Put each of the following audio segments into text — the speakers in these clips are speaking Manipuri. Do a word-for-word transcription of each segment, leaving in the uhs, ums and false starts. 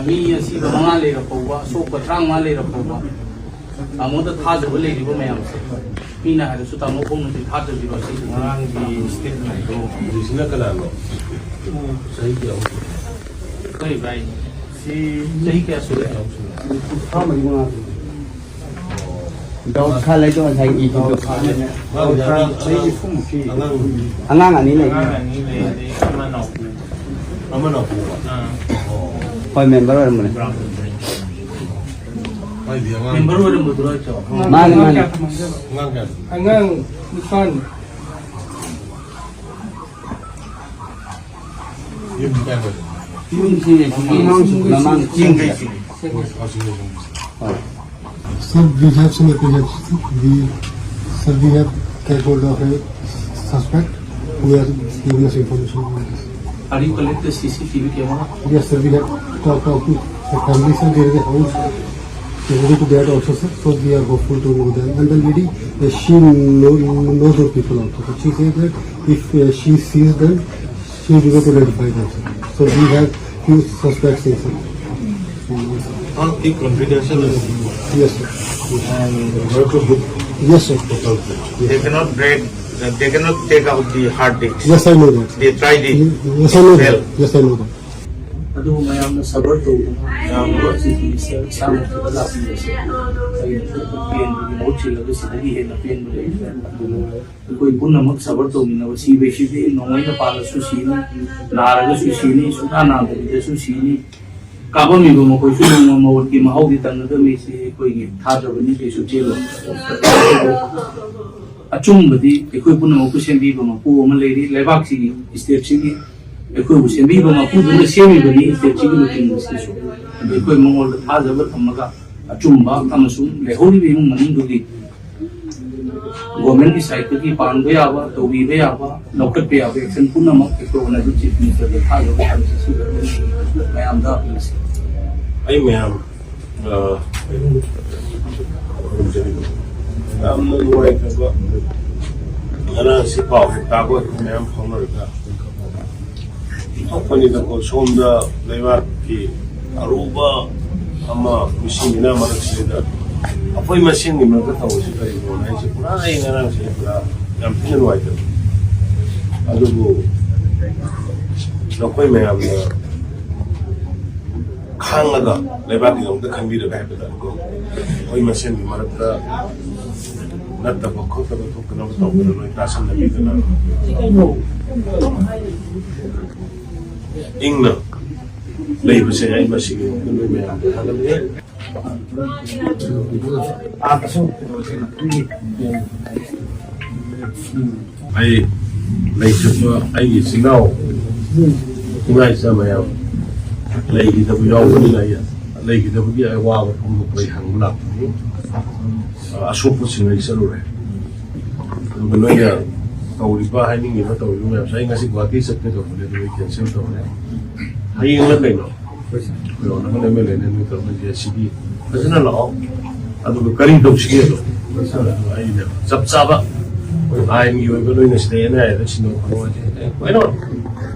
ꯃꯤ ꯑꯁꯤꯕ ꯃꯉꯥ ꯂꯩꯔ ꯐꯥꯎꯕ, ꯑꯁꯣꯛꯄ ꯇꯔꯥꯃꯉꯥ ꯂꯩꯔ ꯐꯥꯎꯕ, ꯇꯥꯃꯣꯗ ꯊꯥꯖꯕ ꯂꯩꯔꯤꯕ ꯃꯌꯥꯝꯁꯦ, ꯃꯤꯅ ꯍꯥꯏꯔꯁꯨ ꯇꯥꯃꯣ ꯈꯣꯡꯅꯗꯤ ꯊꯥꯖꯕꯤꯔꯣ꯫ ꯁꯤ ꯉꯔꯥꯡꯒꯤ ꯁ꯭ꯇꯦꯠꯃꯦꯟꯗꯣ ꯍꯧꯖꯤꯛꯁꯤꯅ ꯀꯅꯥꯅꯣ? ꯆꯍꯤ ꯀꯌꯥꯃꯨꯛ? ꯑꯩꯈꯣꯏ ꯚꯥꯏ, ꯁꯤ ꯆꯍꯤ ꯀꯌꯥ ꯁꯨꯔꯦ? ꯀꯨꯟꯊ꯭ꯔꯥ ꯃꯔꯤ ꯃꯉꯥ꯫ ꯗꯥꯎꯠ ꯈꯔ ꯂꯩꯗꯣ ꯉꯁꯥꯏ ꯏꯕꯗꯣ꯫ ꯃꯥꯒꯤ ꯑꯉꯥꯡ, ꯑꯉꯥꯡ, ꯑꯉꯥꯡ ꯑꯅꯤ ꯂꯩ꯫ ꯑꯉꯥꯡ ꯑꯅꯤ ꯂꯩ, ꯑꯗꯩ ꯑꯃꯅ ꯑꯃꯅ ꯄꯨꯕ꯫ ꯑꯥ꯫ ꯍꯣꯏ, ꯃꯦꯝꯕꯔ ꯑꯣꯏꯔꯝꯕꯅꯦ꯫ ꯃꯥꯏꯗꯤ ꯑꯉꯥꯡ꯫ ꯃꯦꯝꯕꯔ ꯑꯣꯏꯔꯝꯕꯗꯨꯔꯣ ꯍꯥꯏꯁꯦ? ꯃꯥꯅꯦ, ꯃꯥꯅꯦ꯫ ꯑꯉꯥꯡ ꯀꯌꯥ? ꯑꯉꯥꯡ ꯅꯤꯄꯥꯟ꯫ ꯌꯨꯝ ꯀꯥꯏ ꯋꯥꯏꯗꯅꯣ? ꯌꯨꯝꯁꯦ ꯁꯤꯒꯤ ꯃꯃꯥꯡ ꯆꯤꯡ ꯀꯩ ꯆꯤꯡ? ꯍꯣꯏ꯫ Sir, we have some apprehension. We, sir, we have get hold of a suspect who has given us information on this. Have you collected C C T V camera? Yes, sir, we have talked, talked to the family, sir, there is a house related to that also, sir. So we are hopeful to know them. And the lady, uh, she know, know those people also. But she said that if, uh, she sees them, she will be able to identify them, sir. So we have few suspects in, sir. All keep confidential. Yes, sir. Yes, sir. They cannot break, they cannot take out the hard disks. Yes, I know that. They tried it. Yes, I know that. Well. Yes, I know that. ꯑꯗꯨꯕꯨ ꯃꯌꯥꯝꯅ ꯁꯕꯔ ꯇꯧꯗꯨꯅ ꯃꯌꯥꯝ ꯆꯤꯐ ꯃꯤꯅꯤꯁꯇꯔ ꯏꯁꯥꯃꯛꯇꯗ ꯂꯥꯛꯄꯤꯕꯁꯦ ꯑꯩꯅ ꯄꯦꯟꯕꯒꯤ ꯃꯍꯨꯠ ꯁꯤꯜꯂꯒ ꯁꯤꯗꯒꯤ ꯍꯦꯟꯅ ꯄꯦꯟꯕ ꯂꯩꯇ꯭ꯔꯦ꯫ ꯑꯗꯨꯅ ꯑꯩꯈꯣꯏ ꯄꯨꯝꯅꯃꯛ ꯁꯕꯔ ꯇꯧꯃꯤꯟꯅꯕ, ꯁꯤꯕꯩꯁꯤꯗꯤ ꯅꯣꯡꯃꯩꯅ ꯄꯥꯜꯂꯁꯨ ꯁꯤꯅꯤ, ꯅꯥꯔꯒꯁꯨ ꯁꯤꯅꯤ, ꯁꯨꯡꯅꯥ ꯅꯥꯗꯕꯤꯗꯁꯨ ꯁꯤꯅꯤ꯫ ꯀꯥꯞꯄꯝꯃꯤꯕ ꯃꯈꯣꯏꯁꯨ ꯅꯣꯡꯃ ꯃꯍꯨꯠꯀꯤ ꯃꯍꯥꯎꯗꯤ ꯇꯪꯒꯗꯕꯅꯤ, ꯁꯤ ꯑꯩꯈꯣꯏꯒꯤ ꯊꯥꯖꯕꯅꯤ, ꯀꯩꯁꯨ ꯆꯦꯜꯂꯣꯏ꯫ ꯑꯆꯨꯝꯕꯗꯤ ꯑꯩꯈꯣꯏ ꯄꯨꯝꯅꯃꯛꯄꯨ ꯁꯦꯝꯕꯤꯕ ꯃꯄꯨ ꯑꯃ ꯂꯩꯔꯤ, ꯂꯩꯕꯥꯛꯁꯤꯒꯤ, ꯁ꯭ꯇꯦꯠꯁꯤꯒꯤ ꯑꯩꯈꯣꯏꯕꯨ ꯁꯦꯝꯕꯤꯕ ꯃꯄꯨꯗꯨꯅ ꯁꯦꯝꯃꯤꯕꯅꯤ, ꯁ꯭ꯇꯦꯠꯁꯤꯒꯤ ꯂꯨꯆꯤꯡꯕꯁꯤꯁꯨ꯫ ꯑꯗꯨ ꯑꯩꯈꯣꯏ ꯃꯉꯣꯟꯗ ꯊꯥꯖꯕ ꯊꯝꯃꯒ ꯑꯆꯨꯝꯕ ꯑꯃꯁꯨꯡ ꯂꯩꯍꯧꯔꯤꯕ ꯏꯃꯨꯡ ꯃꯅꯨꯡꯗꯨꯒꯤ ꯒꯣꯔꯃꯦꯟꯒꯤ ꯁꯥꯏꯠꯇꯒꯤ ꯄꯥꯡꯕ ꯌꯥꯕ, ꯇꯧꯕꯤꯕ ꯌꯥꯕ, ꯂꯧꯈꯠꯄ ꯌꯥꯕ ꯑꯦꯛꯁꯟ ꯄꯨꯝꯅꯃꯛ ꯑꯩꯈꯣꯏ ꯑꯣꯅꯔꯦꯕꯜ ꯆꯤꯐ ꯃꯤꯅꯤꯁꯇꯔꯗ ꯊꯥꯖꯕ ꯊꯝꯖꯩ꯫ ꯁꯤꯗ ꯃꯌꯥꯝꯗ ꯑꯩ ꯃꯌꯥꯝ, ꯑ, ꯌꯥꯝꯅ ꯅꯨꯡꯉꯥꯏꯇꯕ ꯉꯔꯥꯡꯁꯤ ꯄꯥꯎ ꯍꯦꯛ ꯇꯥꯕ ꯑꯩꯈꯣꯏ ꯃꯌꯥꯝ ꯐꯥꯎꯅꯔꯒ ꯊꯣꯛꯄꯅꯤꯗꯀꯣ꯫ ꯁꯣꯝꯗ ꯂꯩꯕꯥꯛꯀꯤ ꯑꯔꯨꯕ ꯑꯃ ꯃꯤꯁꯤꯡ ꯃꯤꯅꯥ ꯃꯔꯛꯁꯤꯗ ꯑꯩꯈꯣꯏ ꯃꯁꯦꯟꯒꯤ ꯃꯔꯛꯇ ꯇꯧꯕꯁꯤ ꯀꯔꯤꯒꯤꯅꯣ ꯍꯥꯏꯁꯦ ꯄꯨꯔꯥ ꯑꯩ ꯉꯔꯥꯡꯁꯦ ꯄꯨꯔꯥ ꯌꯥꯝ ꯊꯤꯅ ꯅꯨꯡꯉꯥꯏꯇꯕ꯫ ꯑꯗꯨꯕꯨ ꯅꯈꯣꯏ ꯃꯌꯥꯝꯅ ꯈꯥꯡꯂꯒ ꯂꯩꯕꯥꯛꯀꯤꯗꯃꯛꯇ ꯈꯟꯕꯤꯔꯒ ꯍꯥꯏꯕ ꯇꯥꯔꯦꯀꯣ꯫ ꯑꯩꯈꯣꯏ ꯃꯁꯦꯟꯒꯤ ꯃꯔꯛꯇ ꯅꯠꯇꯕ ꯈꯣꯠꯇꯕ ꯊꯣꯛꯇꯅꯕ ꯇꯧꯗꯅ ꯅꯣꯏ ꯇꯥꯁꯤꯟꯅꯕꯤꯗꯅ ꯏꯪꯅ ꯂꯩꯕꯁꯦ ꯑꯩ ꯃꯁꯤꯒꯤꯗꯃꯛꯇ ꯅꯣꯏ ꯃꯌꯥꯝꯗ ꯊꯥꯒꯠꯂꯦ꯫ ꯑꯩ ꯂꯩꯈꯤꯕ ꯑꯩꯒꯤ ꯏꯆꯤꯟ ꯏꯅꯥꯎ ꯏꯃꯥ ꯏꯆꯥ ꯃꯌꯥꯝ ꯂꯩꯈꯤꯗꯕ ꯌꯥꯎꯕꯅꯤꯅ ꯑꯩ ꯂꯩꯈꯤꯗꯕꯒꯤ ꯑꯋꯥꯕ ꯐꯣꯡꯗꯣꯛꯄ ꯑꯩ ꯍꯪꯕ ꯂꯥꯛꯄꯅꯤ꯫ ꯑꯁꯣꯛꯄꯁꯤꯡ ꯑꯩ ꯆꯠꯂꯨꯔꯦ꯫ ꯑꯗꯨꯒ ꯅꯣꯏꯅ ꯇꯧꯔꯤꯕ ꯍꯥꯏꯅꯤꯡꯉꯤꯕ ꯇꯧꯔꯤꯕ ꯃꯌꯥꯝꯁꯦ ꯑꯩ ꯉꯁꯤ ꯒꯨꯍꯥꯇꯤ ꯆꯠꯀꯦ ꯇꯧꯕꯅꯦ, ꯑꯗꯨ ꯑꯩ ꯀꯦꯟꯁꯦꯜ ꯇꯧꯔꯦ꯫ ꯍꯌꯦꯡꯂ ꯀꯩꯅꯣ ꯑꯩꯈꯣꯏ ꯑꯦꯝ ꯑꯦꯜ ꯑꯦꯅ ꯅꯣꯏ ꯇꯧꯔꯒ ꯖꯦ ꯁꯤ ꯕꯤ ꯐꯖꯅ ꯂꯥꯛꯑꯣ꯫ ꯑꯗꯨꯒ ꯀꯔꯤ ꯇꯧꯁꯤꯒꯦꯗꯣ ꯑꯩꯅ ꯆꯞ ꯆꯥꯕ ꯑꯩꯈꯣꯏ ꯑꯥꯏꯟꯒꯤ ꯑꯣꯏꯕ ꯅꯣꯏꯅ ꯁꯤꯗ ꯑꯦꯟ ꯑꯥꯏ ꯑꯦꯗ ꯁꯤꯟꯅꯧ ꯈꯣꯠꯅꯧ ꯍꯥꯏꯁꯦ꯫ ꯀꯩꯅꯣ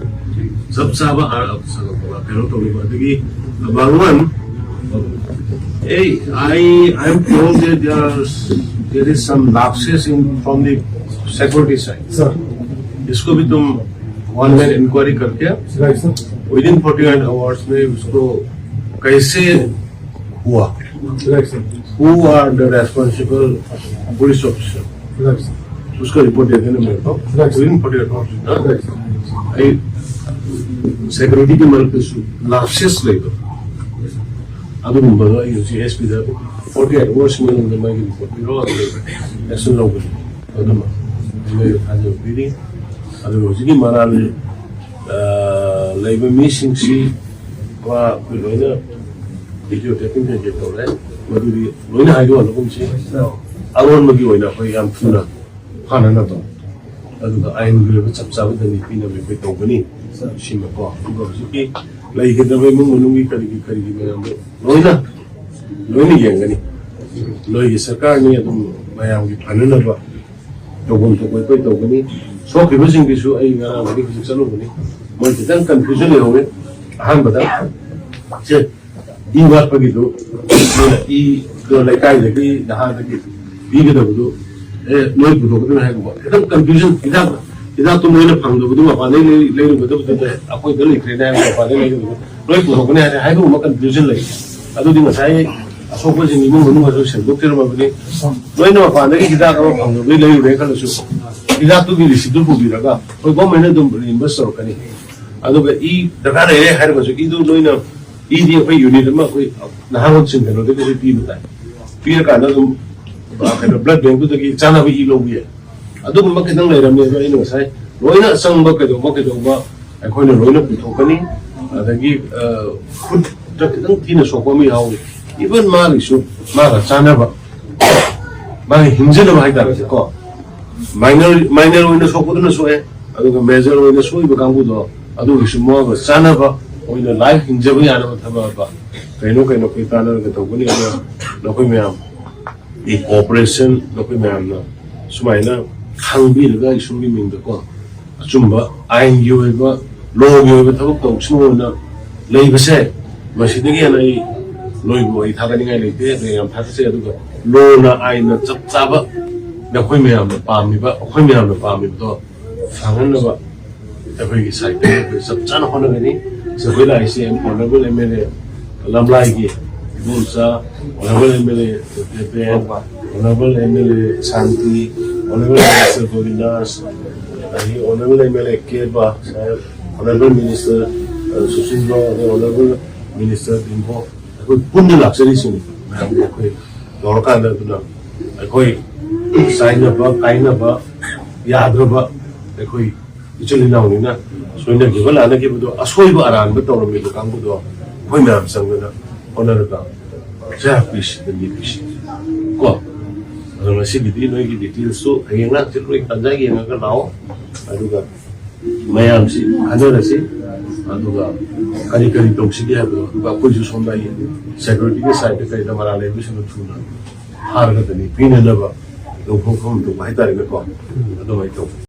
ꯆꯞ ꯆꯥꯕ ꯑ- ꯀꯩꯅꯣ ꯇꯧꯅꯤꯡꯕ ꯑꯗꯒꯤ ꯕꯥꯂꯋꯥꯟ, hey, I I am told that there are there is some lapses in from the security side. Sir. इसको भी तुम वन मैन इंक्वायरी करके right sir. Within forty eight hours में उसको कैसे हुआ, right sir. Who are the responsible police officer, right sir. उसका रिपोर्ट दे देना मेरे को right sir. Within forty eight hours. Right sir. भाई, ꯁꯦꯀ꯭ꯌꯨꯔꯤꯇꯤꯒꯤ ꯃꯔꯛꯇꯁꯨ ꯂꯥꯞꯁꯦꯁ ꯂꯩꯕ ꯑꯗꯨꯒꯨꯝꯕꯗꯣ ꯑꯩ ꯍꯧꯖꯤꯛ ꯑꯦꯁ ꯄꯤꯗ ꯐꯣꯔꯇꯤ ꯑꯩꯠ ꯑꯋꯥꯔꯁ ꯃꯅꯨꯡꯗ ꯃꯥꯒꯤ ꯔꯤꯄꯣꯔꯠ ꯄꯤꯔꯣ, ꯑꯗꯨꯒ ꯑꯦꯛꯁꯟ ꯂꯧꯒꯅꯤ꯫ ꯑꯗꯨꯃ ꯑꯩ ꯊꯥꯖꯕ ꯄꯤꯔꯤ꯫ ꯑꯗꯨꯒ ꯍꯧꯖꯤꯛꯀꯤ ꯃꯔꯥꯜ ꯑ, ꯂꯩꯕ ꯃꯤꯁꯤꯡꯁꯤ ꯄꯨꯔꯥ ꯑꯩꯈꯣꯏ ꯂꯣꯏꯅ ꯚꯤꯗꯤꯑꯣ ꯇꯦꯄꯤꯡ ꯀꯩꯀꯩ ꯇꯧꯔꯦ꯫ ꯃꯗꯨꯗꯤ ꯂꯣꯏꯅ ꯍꯥꯏꯗꯣꯛꯍꯜꯂꯒꯨꯝꯁꯤ꯫ ꯑꯔꯣꯟꯕꯒꯤ ꯑꯣꯏꯅ ꯑꯩꯈꯣꯏ ꯌꯥꯝ ꯊꯨꯅ ꯐꯥꯅꯅꯕ, ꯑꯗꯨꯒ ꯑꯥꯏꯟꯒꯤ ꯑꯣꯏꯕ ꯆꯞ ꯆꯥꯕ ꯗꯟꯗꯤ ꯄꯤꯅꯕ ꯑꯩꯈꯣꯏ ꯇꯧꯒꯅꯤ꯫ ꯁꯤꯃꯀꯣ, ꯑꯗꯨꯒ ꯍꯧꯖꯤꯛꯀꯤ ꯂꯩꯒꯗꯕ ꯏꯃꯨꯡ ꯃꯅꯨꯡꯒꯤ ꯀꯔꯤꯒꯤ ꯀꯔꯤꯒꯤ ꯃꯌꯥꯝꯗꯣ ꯂꯣꯏꯅ ꯂꯣꯏꯅ ꯌꯦꯡꯒꯅꯤ꯫ ꯅꯣꯏꯒꯤ ꯁꯔꯀꯥꯔꯅꯤ, ꯑꯗꯨꯝ ꯃꯌꯥꯝꯒꯤ ꯐꯅꯅꯕ ꯇꯧꯐꯝ ꯊꯣꯛꯄ ꯑꯩꯈꯣꯏ ꯇꯧꯒꯅꯤ꯫ ꯁꯣꯛꯈꯤꯕꯁꯤꯡꯒꯤꯁꯨ ꯑꯩ ꯉꯔꯥꯡꯗꯒꯤ ꯍꯧꯖꯤꯛ ꯆꯠꯂꯨꯕꯅꯤ, ꯃꯣꯏ ꯈꯤꯇꯪ ꯀꯟꯐ꯭ꯌꯨꯖꯟ ꯂꯩꯍꯧꯋꯦ꯫ ꯑꯍꯥꯟꯕꯗ ꯁꯦ, ꯏ ꯋꯥꯠꯄꯒꯤꯗꯨ ꯏꯗꯣ ꯂꯩꯀꯥꯏꯗꯒꯤ ꯅꯍꯥꯗꯒꯤ ꯄꯤꯒꯗꯕꯗꯨ, ꯑꯦ, ꯅꯣꯏ ꯄꯨꯊꯣꯛꯀꯗꯕꯅꯤ ꯍꯥꯏꯒꯨꯝꯕ ꯈꯤꯇꯪ ꯀꯟꯐ꯭ꯌꯨꯖꯟ꯫ ꯍꯤꯗꯥꯛ ꯍꯤꯗꯥꯛꯇꯣ ꯃꯣꯏꯅ ꯐꯪꯗꯕꯗꯨ ꯃꯄꯥꯟꯗꯩ ꯂꯩ- ꯂꯩꯔꯨꯒꯗꯕꯗꯨꯗ ꯑꯩꯈꯣꯏꯗ ꯂꯩꯇ꯭ꯔꯦꯅꯦ ꯍꯥꯏꯔꯒ ꯃꯄꯥꯟꯗꯩ ꯂꯩꯔꯨꯕꯗꯨ ꯅꯣꯏ ꯄꯨꯊꯣꯛꯀꯅꯤ ꯍꯥꯏꯔꯦ ꯍꯥꯏꯕꯒꯨꯝꯕ ꯀꯟꯐ꯭ꯌꯨꯖꯟ ꯂꯩ꯫ ꯑꯗꯨꯗꯤ ꯉꯁꯥꯏ ꯑꯁꯣꯛꯄꯁꯤꯡ ꯏꯃꯨꯡ ꯃꯅꯨꯡ ꯑꯗꯨ ꯁꯦꯡꯗꯣꯛꯄꯤꯔꯝꯃꯕꯅꯤ꯫ ꯅꯣꯏꯅ ꯃꯄꯥꯟꯗꯒꯤ ꯍꯤꯗꯥꯛ ꯑꯃ ꯐꯪꯗꯕꯩ ꯂꯩꯔꯨꯔꯦ ꯈꯜꯂꯁꯨ, ꯍꯤꯗꯥꯛꯇꯨꯒꯤ ꯔꯤꯁꯤꯞꯇꯨ ꯄꯨꯕꯤꯔꯒ ꯑꯩꯈꯣꯏ ꯒꯣꯔꯃꯦꯟꯅ ꯑꯗꯨꯝ ꯔꯤꯏꯝꯕꯔꯁ ꯇꯧꯔꯛꯀꯅꯤ꯫ ꯑꯗꯨꯒ ꯏ ꯗꯔꯀꯥꯔ ꯂꯩꯔꯦ ꯍꯥꯏꯔꯒꯁꯨ ꯏꯗꯨ ꯅꯣꯏꯅ, ꯏꯗꯤ ꯑꯩꯈꯣꯏ ꯌꯨꯅꯤꯠ ꯑꯃ ꯑꯩꯈꯣꯏ ꯅꯍꯥꯔꯣꯜꯁꯤꯡ ꯀꯩꯅꯣꯗꯒꯤ ꯑꯩꯈꯣꯏ ꯄꯤꯕ ꯇꯥꯏ꯫ ꯄꯤꯔꯀꯥꯟꯗ ꯑꯗꯨꯝ, ꯑ, ꯀꯩꯅꯣ, ꯕ꯭ꯂꯗ ꯕꯦꯡꯛꯇꯨꯗꯒꯤ ꯆꯥꯅꯕ ꯏ ꯂꯧꯕ ꯌꯥꯏ꯫ ꯑꯗꯨꯒꯨꯝꯕ ꯈꯤꯇꯪ ꯂꯩꯔꯝꯃꯦ꯫ ꯑꯗꯣ ꯑꯩꯅ ꯉꯁꯥꯏ ꯂꯣꯏꯅ ꯑꯆꯪꯕ ꯀꯩꯗꯧꯕ ꯀꯩꯗꯧꯕ ꯑꯩꯈꯣꯏꯅ ꯂꯣꯏꯅ ꯄꯨꯊꯣꯛꯀꯅꯤ꯫ ꯑꯗꯒꯤ, ꯑ, ꯈꯨꯠꯇ ꯈꯤꯇꯪ ꯊꯤꯅ ꯁꯣꯛꯄ ꯑꯃ ꯌꯥꯎꯏ꯫ ꯏꯚꯟ ꯃꯥꯒꯤꯁꯨ ꯃꯥꯒ ꯆꯥꯅꯕ, ꯃꯥꯒꯤ ꯍꯤꯡꯖꯅꯕ ꯍꯥꯏꯇꯥꯔꯦꯀꯣ, ꯃꯥꯏꯅꯔ, ꯃꯥꯏꯅꯔ ꯑꯣꯏꯅ ꯁꯣꯛꯄꯗꯨꯅ ꯁꯣꯛꯑꯦ, ꯑꯗꯨꯒ ꯃꯦꯖꯔ ꯑꯣꯏꯅ ꯁꯣꯛꯏꯕ ꯀꯥꯡꯕꯨꯗꯣ ꯑꯗꯨꯒꯤꯁꯨ ꯃꯣꯏꯒ ꯆꯥꯅꯕ ꯑꯣꯏꯅ ꯂꯥꯏꯐ ꯍꯤꯡꯖꯕ ꯌꯥꯅꯕ ꯊꯕꯛ ꯑꯃ ꯀꯩꯅꯣ ꯀꯩꯅꯣ ꯑꯩꯈꯣꯏ ꯇꯥꯟꯅꯔꯒ ꯇꯧꯒꯅꯤ꯫ ꯑꯗꯨꯅ ꯅꯈꯣꯏ ꯃꯌꯥꯝ ꯀꯤ ꯀꯣꯑꯣꯄꯔꯦꯁꯟ ꯅꯈꯣꯏ ꯃꯌꯥꯝꯅ ꯁꯨꯃꯥꯏꯅ ꯈꯪꯕꯤꯔꯒ ꯏꯁꯣꯔꯒꯤ ꯃꯤꯡꯗꯀꯣ ꯑꯆꯨꯝꯕ ꯑꯥꯏꯟꯒꯤ ꯑꯣꯏꯕ, ꯂꯣꯒꯤ ꯑꯣꯏꯕ ꯊꯕꯛ ꯇꯧꯁꯤꯅꯣꯅ ꯂꯩꯕꯁꯦ, ꯃꯁꯤꯗꯒꯤ ꯍꯦꯟꯅ ꯑꯩ ꯅꯣꯏꯕꯨ ꯑꯩ ꯊꯥꯒꯠꯅꯤꯡꯉꯥꯏ ꯂꯩꯇꯦ꯫ ꯑꯗꯨ ꯌꯥꯝ ꯊꯥꯒꯠꯆꯩ꯫ ꯑꯗꯨꯒ ꯂꯣꯅ, ꯑꯥꯏꯟꯅ ꯆꯞ ꯆꯥꯕ ꯅꯈꯣꯏ ꯃꯌꯥꯝꯅ ꯄꯥꯝꯃꯤꯕ, ꯑꯩꯈꯣꯏ ꯃꯌꯥꯝꯅ ꯄꯥꯝꯃꯤꯕꯗꯣ ꯐꯪꯍꯟꯅꯕ ꯑꯩꯈꯣꯏꯒꯤ ꯁꯥꯏꯠꯇꯒꯤ ꯑꯩꯈꯣꯏ ꯆꯞ ꯆꯥꯅ ꯍꯣꯠꯅꯒꯅꯤ꯫ ꯑꯩꯈꯣꯏ ꯂꯥꯛꯏꯁꯦ ꯑꯣꯅꯔꯦꯕꯜ ꯑꯦꯝ ꯑꯦꯜ ꯑꯦ ꯂꯝꯂꯥꯏꯒꯤ Ibomcha, honourable M L A Pepen, honourable M L A Shanti, honourable minister Gobindas, ꯑꯗꯒꯤ honourable M L A Keba Saheb, honourable minister, ꯑ, ꯁꯨꯁꯤꯟꯗ꯭ꯔꯣ, ꯑꯗꯩ ꯑꯣꯅꯔꯦꯕꯜ ꯃꯤꯅꯤꯁꯇꯔ ꯗꯤꯝꯕꯣ, ꯑꯩꯈꯣꯏ ꯄꯨꯟꯅ ꯂꯥꯛꯆꯔꯤꯁꯤꯡꯅꯤ꯫ ꯃꯌꯥꯝꯒꯤ ꯑꯩꯈꯣꯏ ꯇꯧꯔꯀꯥꯟꯗ ꯑꯗꯨꯅ ꯑꯩꯈꯣꯏ ꯆꯥꯏꯅꯕ, ꯀꯥꯏꯅꯕ ꯌꯥꯗ꯭ꯔꯕ ꯑꯩꯈꯣꯏ ꯏꯆꯤꯜ ꯏꯅꯥꯎꯅꯤꯅ ꯁꯣꯏꯅꯈꯤꯕ ꯂꯥꯟꯅꯈꯤꯕꯗꯣ, ꯑꯁꯣꯏꯕ ꯑꯔꯥꯟꯕ ꯇꯧꯔꯝꯃꯤꯕ ꯀꯥꯡꯕꯨꯗꯣ ꯑꯩꯈꯣꯏ ꯃꯌꯥꯝ ꯆꯪꯗꯅ ꯍꯣꯠꯅꯔꯒ ꯖꯁꯇꯤꯁ ꯀꯣ꯫ ꯑꯗꯣ ꯉꯁꯤꯒꯤꯗꯤ ꯅꯣꯏꯒꯤ ꯗꯤꯇꯦꯜꯁꯁꯨ ꯍꯌꯦꯡ ꯍꯪꯆꯤꯠ ꯂꯣꯏ ꯇꯥꯟꯖꯥ ꯌꯦꯡꯉꯒ ꯂꯥꯛꯑꯣ, ꯑꯗꯨꯒ ꯃꯌꯥꯝꯁꯤ ꯈꯟꯅꯔꯁꯤ꯫ ꯑꯗꯨꯒ ꯀꯔꯤ ꯀꯔꯤ ꯇꯧꯁꯤꯒꯦ ꯍꯥꯏꯕꯗꯣ, ꯑꯗꯨꯒ ꯑꯩꯈꯣꯏꯁꯨ ꯁꯣꯝꯗ ꯁꯦꯀ꯭ꯌꯨꯔꯤꯇꯤꯒꯤ ꯁꯥꯏꯠꯇ ꯀꯩꯗ ꯃꯔꯥ ꯂꯩꯕꯁꯤꯡꯗꯣ ꯊꯨꯅ ꯐꯥꯔꯒꯗꯅꯤ ꯄꯤꯅꯅꯕ ꯂꯧꯐꯝ ꯈꯣꯝꯗꯣꯛꯄ ꯍꯥꯏꯇꯥꯔꯦꯅꯦꯀꯣ꯫ ꯑꯗꯨꯃꯥꯏꯅ ꯇꯧ꯫